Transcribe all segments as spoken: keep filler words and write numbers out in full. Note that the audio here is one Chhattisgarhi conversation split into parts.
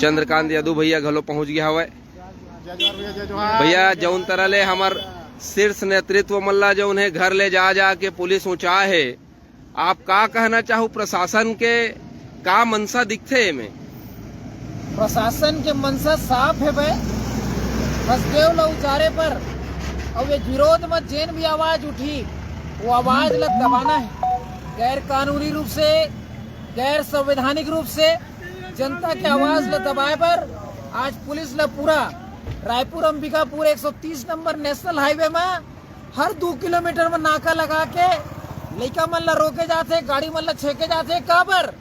चंद्रकांत यदु भैया घलो पहुंच गया हवय। भैया, जौन तरह ले हमर शीर्ष नेतृत्व मन ला जौन हे घर ले जा जा के पुलिस उचाय हे, आप का कहना चाहू प्रशासन के, का मंशा दिखथे एमे? प्रशासन के मंशा साफ हे बे, हसदेव ला उजारे बर। अउ ये विरोध में जेन भी आवाज उठी, वो आवाज ला दबाना है। गैर कानूनी रूप से, गैर संवैधानिक रूप से जनता के आवाज ला दबाए बर आज पुलिस ला पूरा रायपुर अंबिकापुर एक सौ तीस नंबर नेशनल हाईवे में हर दू किलोमीटर में नाका लगा के लइका मन ला रोके जाथे, गाड़ी मन ला छेके जाथे। काबर?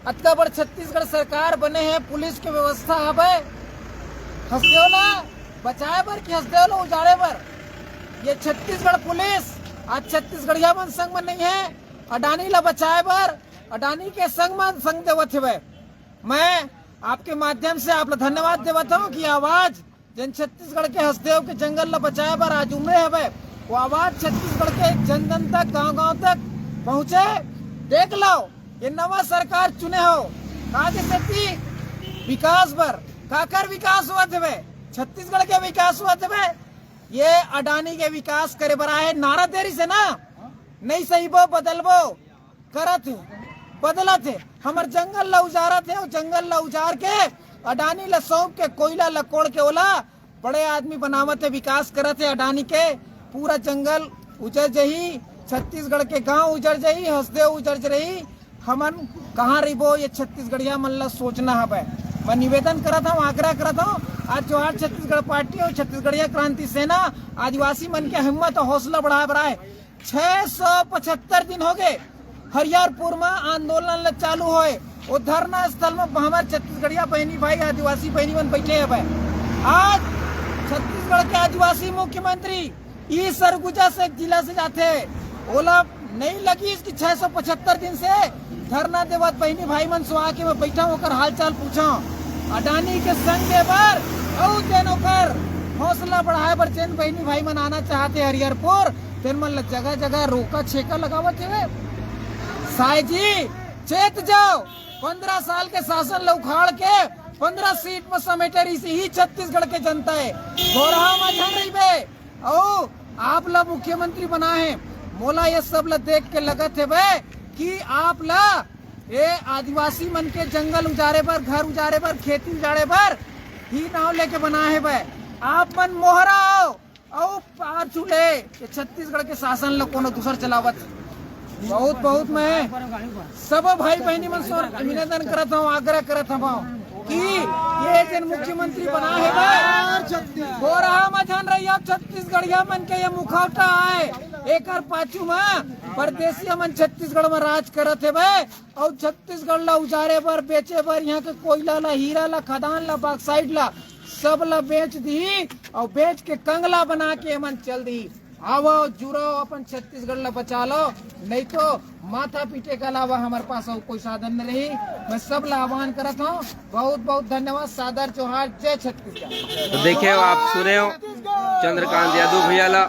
अतका बड़ छत्तीसगढ़ सरकार बने हे, पुलिस के व्यवस्था हवे, हसदेव ला बचाए बर कि हसदेव ला उजाड़े बर? ये छत्तीसगढ़ पुलिस आज छत्तीसगढ़िया मन संग में नहीं है। अडानी ला बचाए बर अडानी के संग में संग देवत हवे। मैं आपके माध्यम से आप ला धन्यवाद देवत हूँ कि आवाज जन छत्तीसगढ़ के हसदेव के जंगल ला बचाए बर आज उमड़े हवे, वो आवाज छत्तीसगढ़ के जन जन तक, गांव गांव तक पहुंचे। देख लो, ये नवा सरकार चुने हो, काजे सेती? विकास बर। काकर विकास होवत हवे? छत्तीसगढ़ के विकास होवत हवे। ये अडानी के विकास करे बर आए नारा देरी से ना, नहीं सहीबो, बदलबो, करत हे, बदलत हे, हमर जंगल ला उजारत हे, अउ जंगल ला उजार के अडानी ला सौंप के कोयला ला कोड़ के ओला बड़े आदमी बनावत हे, विकास करत हे अडानी के। पूरा जंगल उजर जही, छत्तीसगढ़ के गांव उजर जही, हसदेव उजर रही। हमन कहाँ रहिबो, ये छत्तीसगढ़िया मन ला सोचना हवय। मैं निवेदन करत हूँ, आग्रह करत हूँ, आज जोहार छत्तीसगढ़ पार्टी अउ छत्तीसगढ़िया क्रांति सेना आदिवासी मन के हिम्मत अउ हौसला बढ़ाए बर आए। छह सौ पचहत्तर दिन हो गए हरिहरपुर में आंदोलन ल चालू होए, वो धरना स्थल में हमर छत्तीसगढ़िया बहनी भाई, आदिवासी बहनी मन बैठे हवय। आज छत्तीसगढ़ के आदिवासी मुख्यमंत्री ई सरगुजा से जिला से जाथे, ओला नहीं लगिस कि छह सौ पचहत्तर दिन से धरना देवत बहनी भाई मन सुहा के मैं बैठा, ओकर हालचाल पूछा। अडानी के संग दे बर अउ जेन ओकर हौसला बढ़ाए बर जेन बहनी भाई मन आना चाहते हरिहरपुर, तेन मन ल जगह जगह रोका छेका लगावत हवे। साय जी, चेत जाओ, पंद्रह साल के शासन ल उखाड़ के पंद्रह सीट में समेटे रहिस ही छत्तीसगढ़ के जनता है। गोरहा में झन रहिबे, अउ आप ला मुख्यमंत्री बना है। मोला ये सब ला देख के लगत हवे कि आप ला ये आदिवासी मन के जंगल उजारे बर, घर उजारे बर, खेती उजारे बर ही नाव लेके बना हवे। आप मन मोहरा हो, अउ पाछू ले ये छत्तीसगढ़ के शासन ल कोनो दूसर चलावत। बहुत बहुत मैं सब भाई बहनी मन से निवेदन करत हूँ, आग्रह करत हूँ कि ये जेन मुख्यमंत्री बना हवे, गोरहा म झन रही, अब छत्तीसगढ़िया मन के ये मुखौटा आए, एकर पाछू म परदेसिया मन छत्तीसगढ़ म राज करत हवे। अउ छत्तीसगढ़ ला उजारे बर, बेचे बर, यहाँ के कोयला ला, हीरा ला, खदान ला, बॉक्साइट ला, सब ला बेच दिही अउ बेच के कंगला बना के एमन चल दिही। आवो, जुड़ो, अपन छत्तीसगढ़ ला बचा लो, नहीं तो माथा पीटे के अलावा हमारे पास अउ कोई साधन नहीं रही। मैं सब ला आह्वान करत हूँ, बहुत बहुत धन्यवाद, सादर जोहार, जय छत्तीसगढ़। तो देखे हो, आप सुने हो चंद्रकांत यादव भैया ला,